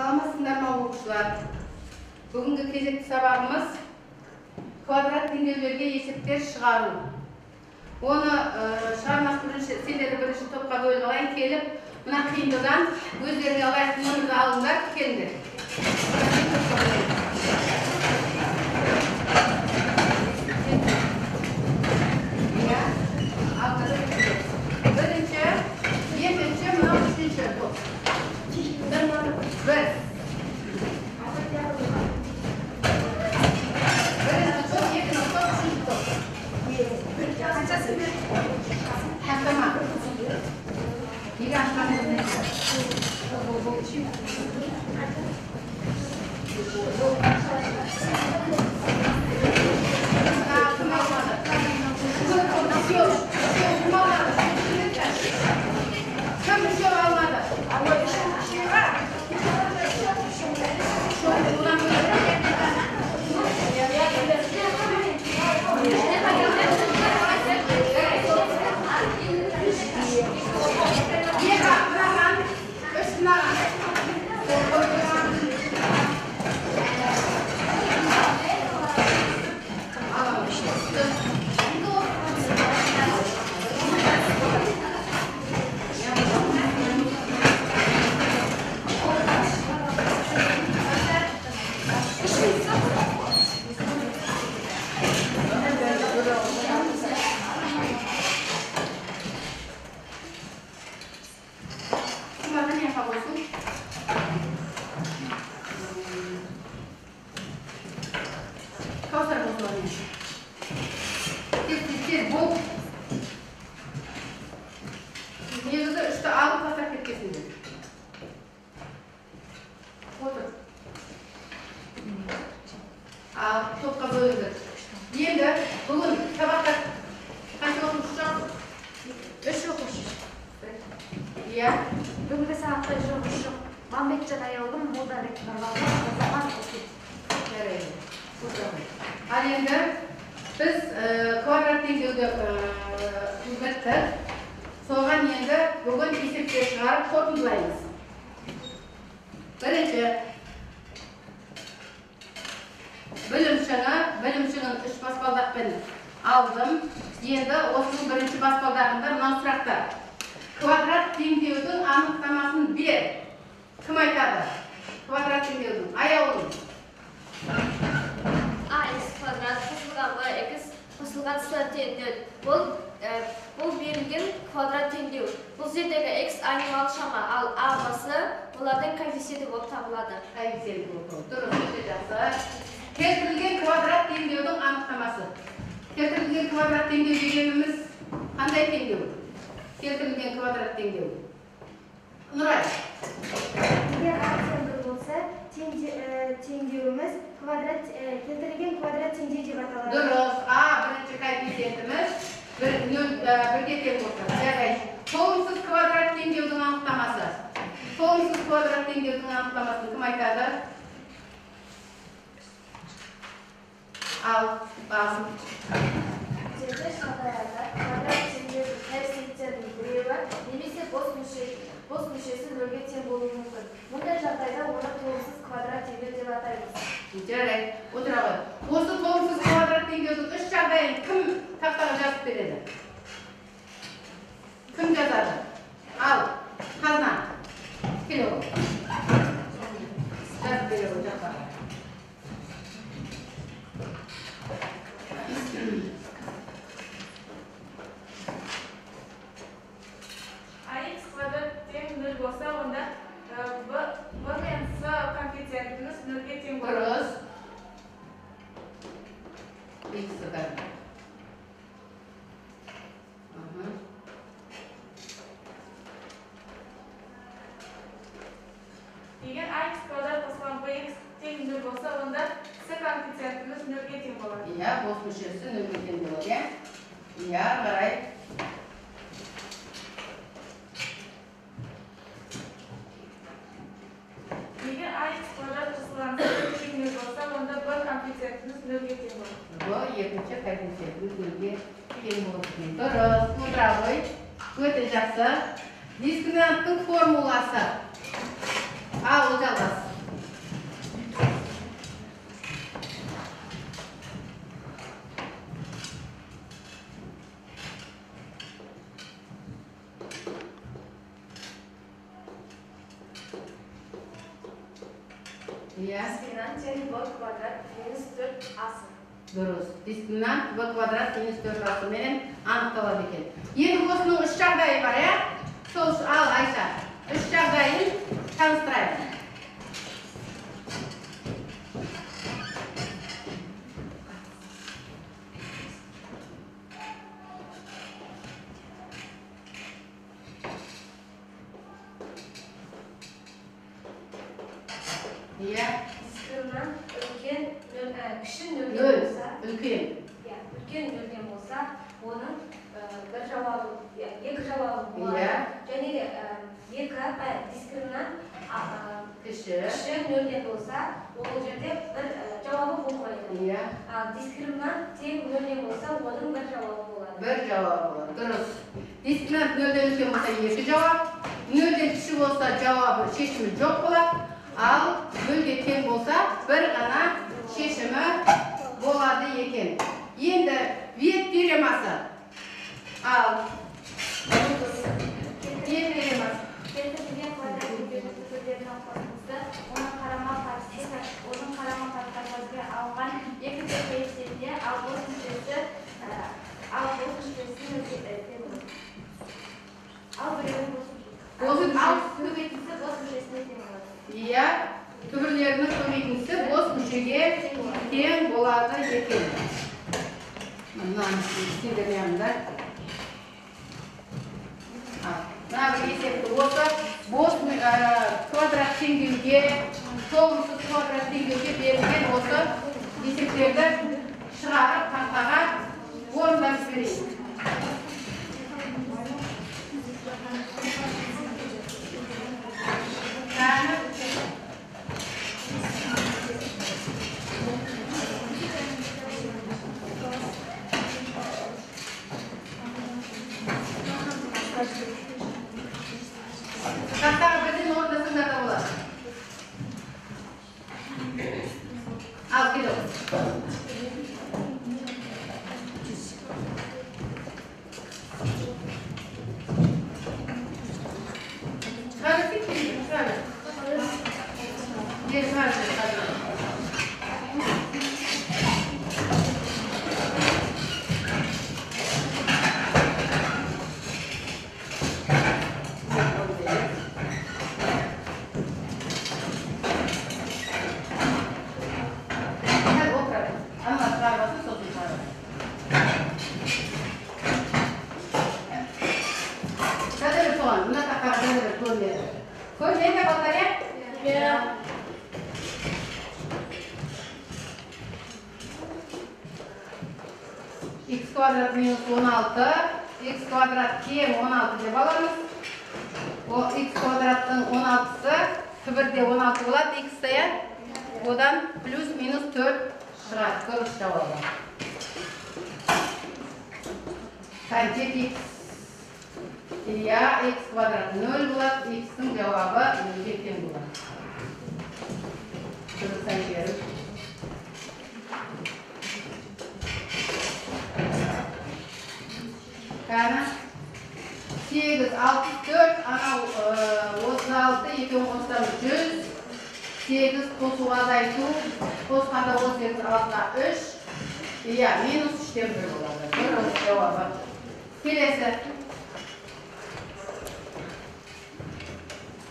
Саламатсыңдар ма, оқушылар? Бүгінгі кезекті сабағымыз квадрат теңдеулерге есептер шығару. Оны шығармас бірінші, сендерді бірінші топқа бөліп алайын, келіп, мына қиындыдан өздеріңе лайықты нөмірді алыңдар, келіңдер. Бірінші, екінші, мынау үшінші топ. Бір. Бірінші топ, екінші топ, үшінші топ. Тақтама. Неге ашқаныңыз? Кім алмады? Үшеу, үшеу кім алмады? Кім үшеу алмады? Екі мынаған, үш мынаған. Тез бол. Негізі үшті алып тастап кеткесіңдер. Отыр. Ал, топқа бөліңдер. Енді бүгін сабақта қанша оқушы жоқ? Үш оқушы. Иә. Бүгінгі сабақта үш оқушы жоқ. Мамбетжан Аяулым, Молдабек Нұрланов, Азамат Оқит. Жарайды. Ал енді біз квадрат теңдеуді біттік. Соған енді бүгін есептер шығарып қорытындылаймыз. Бірінші, білім шыңын үш баспалдақпен алдым. Енді осының бірінші баспалдағында мынау сұрақтар. Квадрат теңдеудің анықтамасын бер. Кім айтады? Квадрат теңдеудің. Аяулым. Ax квадрат қосылған bx қосылған c тең 0. Бұл берілген квадрат теңдеу. Бұл жердегі x айнымалы шама, ал a b c олардың коэффициенті болып табылады. Коэффициенті болып табылады. Дұрыс, өте жақсы. Келтірілген квадрат теңдеудің анықтамасы. Келтірілген квадрат теңдеу дегеніміз қандай теңдеу? Келтірілген квадрат теңдеу. Нұрай. Егер а тең 1 болса, теңдеуіміз квадрат, келтірілген квадрат теңдеу деп аталады. Дұрыс. А бірінші коэффициентіміз бірге тең болса. Жарайды. Толымсыз квадрат теңдеудің анықтамасы. Толымсыз квадрат теңдеудің анықтамасын кім айтады? Ал, басым. Жерде жағдайларда квадрат теңдеудің коэффициенттерінің біреуі немесе бос мүшесі нөлге тең болуы мүмкін. Мұндай жағдайда оны толымсыз квадрат теңдеу деп атаймыз. Жарайды, отыра ғой. Осы толымсыз квадрат теңдеудің үш жағдайын кім тақтаға жазып береді? Кім жазады? Ал, Қазына. Келе ғой. Жазып бере ғой, жаққа. Ax квадрат тең 0 болса, онда b мен c коэффициентіміз нөлге тең болады. Дұрыс. X-дан. Егер ax квадрат қосылған bx тең 0 болса, онда c коэффициентіміз нөлге тең болады. Иә, бос мүшесі нөлге тең болады, иә? Иә, қарай. Егер ax квадрат қосылған c тең 0 болса, онда b коэффициентіміз нөлге тең болады. B екінші коэффициентіміз нөлге тең болады. Дұрыс, отыра ғой. Өте жақсы. Дискриминанттың формуласы. Ал, жалғас. Иә. Дискриминант тең b квадрат минус 4 ac. Дұрыс. Дискриминант b квадрат минус 4 ac менен анықталады екен. Енді осының үш жағдайы бар, иә? Сол, ал Айша, үш жағдайын таныстырайық. Иә. Дискриминант үлкен кіші нөлден болса, үлкен. Иә, үлкен нөлден болса, оның бір жауабы, екі жауабы болады. Және де екі дискриминант кіші нөлден болса, ол жерде бір жауабы болмайды. Иә. Ал дискриминант тең нөлден болса, оның бір жауабы болады. Бір жауабы болады. Дұрыс. Дискриминант нөлден үлкен болса екі жауап, нөлден кіші болса жауабы шешімі жоқ болады. Ал нөлге тең болса бір ғана шешімі болады екен. Енді Виет теоремасы. Ал Виет теоремасы. Келтірілген квадрат теңдеудің түбірлерінің қосындысы, оның қарама-қарсы алған екі тең коэффициентіне, ал бос мүшесі нөлге тең болады. Ал біреуінің бос мүшесі. Ал көбейтіндісі бос мүшесіне тең болады. Иә, түбірлерінің көбейтіндісі бос мүшеге тең болады екен. Мынаны сендер неғыңдар. Мына бір есепті осы бос квадрат теңдеуге, толымсыз квадрат теңдеуге берілген осы есептерді шығарып тақтаға орындап жіберейік. Тақтаға бірден орындасаңдар да болады. Ал, кел. Шыға берсек, шыға бер. Кел, шыға бер, шыға бер. Көрінеді балалар, иә? Х квадрат минус 16, х квадрат тең 16 деп аламыз. О, х квадраттың 16-сы түбірде 16 болады, х-та, иә? Одан плюс минус 4 шығады. Дұрыс жауабы. Жеті х. Иә, х квадрат 0 болады, х-тің жауабы 0-ге тең болады. Дұрыс әйгерім. Кәні 8, 6, 4, анау 36, екеуін қоссам 100, 8 қосу азайту, қосқанда 18, 6-ға 3, иә, минус 3-тен 1 болады. Дұрыс жауабы. Келесі.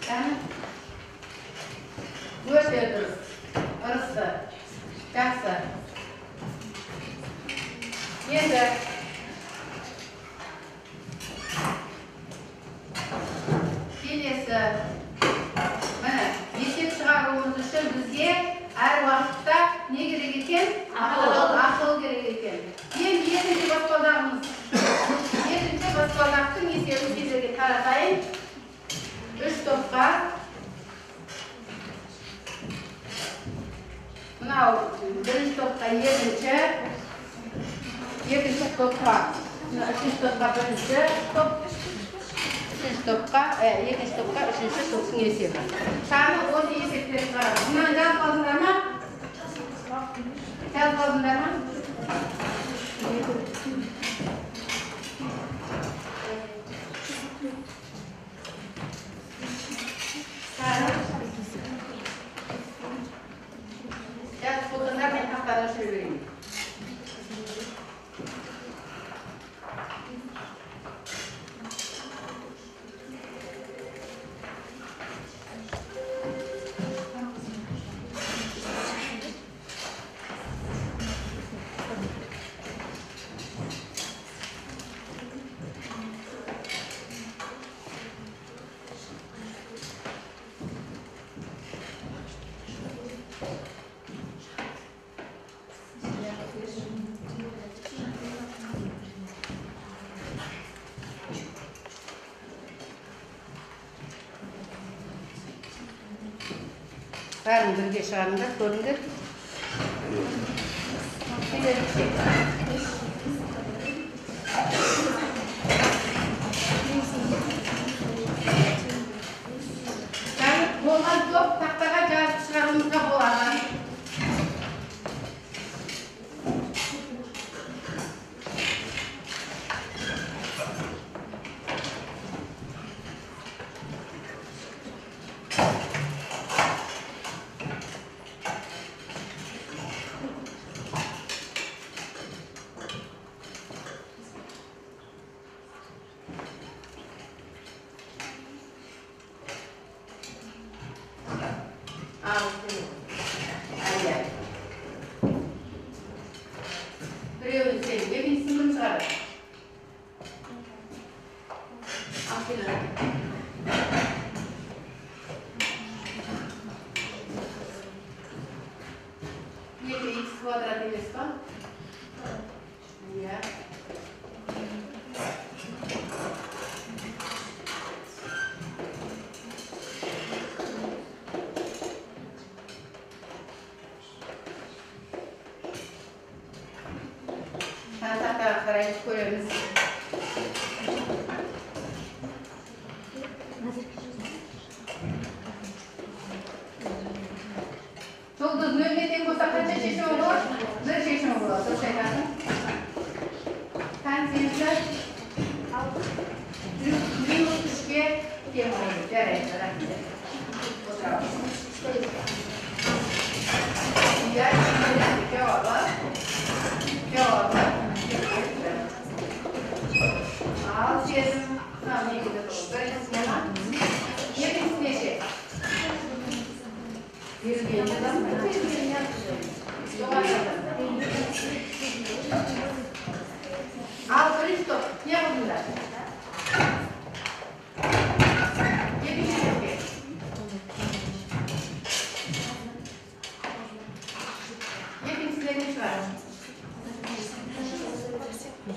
Кәні? Өте дұрыс. Ырысты. Жақсы. Енді келесі. Міне, есеп шығаруымыз үшін бізге әр уақытта не керек екен? Ақыл керек екен. Енді екінші баспалдағымыз. Екінші баспалдақтың есебін сіздерге таратайын. 3 топқа. Мынау бірінші топқа екінші, екінші топқа, үшінші топқа бірінші топ, үшінші топқа, екінші топқа үшінші топтың есебі. Саны осы есептерді шығарамыз. Мынаны жазып алдыңдар ма? Жазып алдыңдар ма? Саны. көшіре берейін. Бәрін бірге шығарыңдар, көріңдер. Болған топ тақтаға жазып шығаруымызға болады. Біреуін сен, екіншісін кім шығарады? Ал келе. Екі х квадрат емес па? Иә. Тақтаға қараймыз, көреміз. Жұлдыз нөлге тең болса қанша шешімі болады? Бір шешімі болады. Дұрыс айтасың. Коэффициенті минус 3-ке тең болады. Жарайды, рахмет. Отырамыз. Иә, жауабы. Жауабы. Ал сезім, мынау негізі біріншісіне ма? Екіншісіне ше? Берілген жазасың ба? Ал бірінші топ не қылдыңдар? Екінші топке. Екіншісіне не шығар?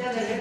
Жаза бер.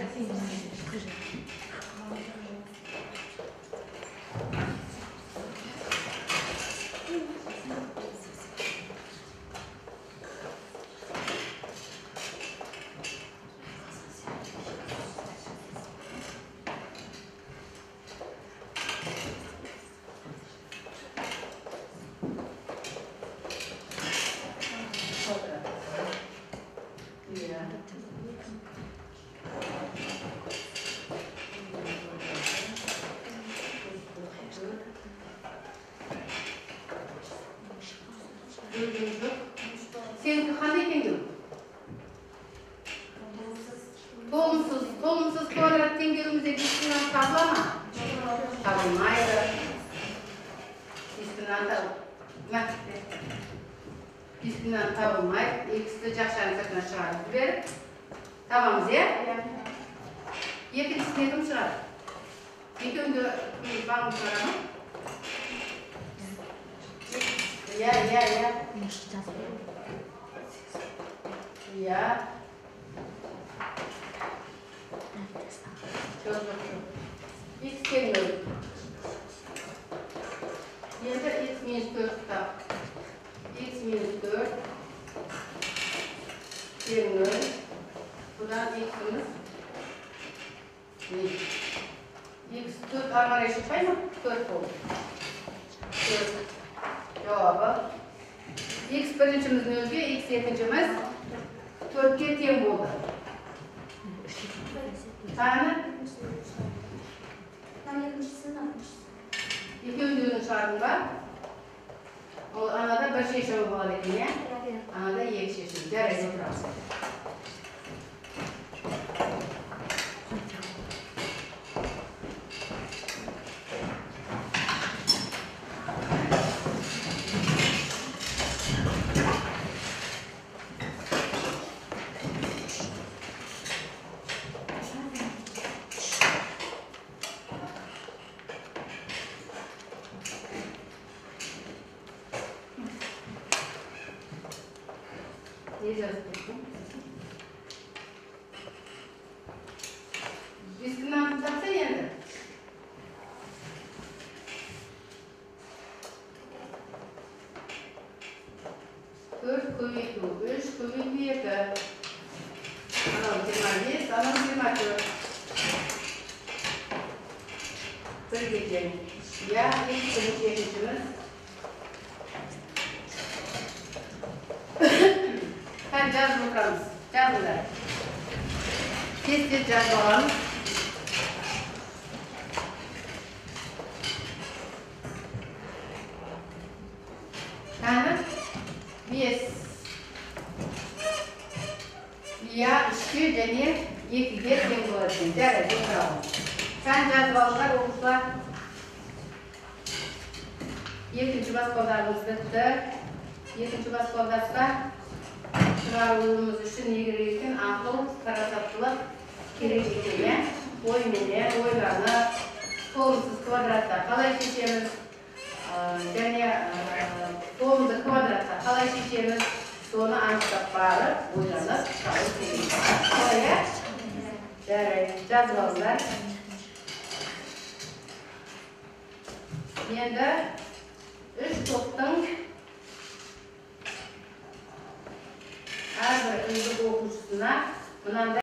Сенікі қандай теңдеу? Толымсыз. Толымсыз квадрат теңдеуімізде дискриминант табыла ма? Табылмайды. Дискриминант табылмайды. Х-ті жақшаның сыртына шығарып жіберіп табамыз, иә? Екіншісіне кім шығады? Екеуін де бағым шығара ма? Иә, иә, иә. Иә. Жоқ, жоқ, жоқ. Х тең 0. Енді х минус 4 тап. Х минус 4 тең 0. Бұдан х-іміз х 4 ары қарай шықпай ма? 4 болды. 4. Жауабы. Х біріншіміз 0-ге, х екіншіміз 4-ке тең болды. Таны? Екеуін де өзің шығардың ба? Ол анада бір шешімі болады екен, иә? Анада 2 шешім. Жарайды, отырамыз. Не жазып тұрсың? Бестің атын тапса енді. 4 көбейту 3 көбейту 2. Анау 25, анау 24. Бірге тең. Я, екіншіміз. Жазып отырамыз. Жазыңдар. Тез-тез жазып аламыз. Кәні 5. Я 3-ке және 2-ге тең болады екен. Жарайды, отырамыз. Кәні жазып алыңдар, оқушылар. Екінші баспалдағымыз бітті. Екінші баспалдақта шығаруымыз үшін не керек екен? Ақыл, парасаттылық керек екен. Ойменен, ойланып, толымсыз квадратта қалай шешеміз, және толымды квадратта қалай шешеміз, соны анықтап барып, ойланып шығару керек. Солай, иә? Жарайды, жазып алыңдар. Енді 3 топтың әрбір үздік оқушысына мынандай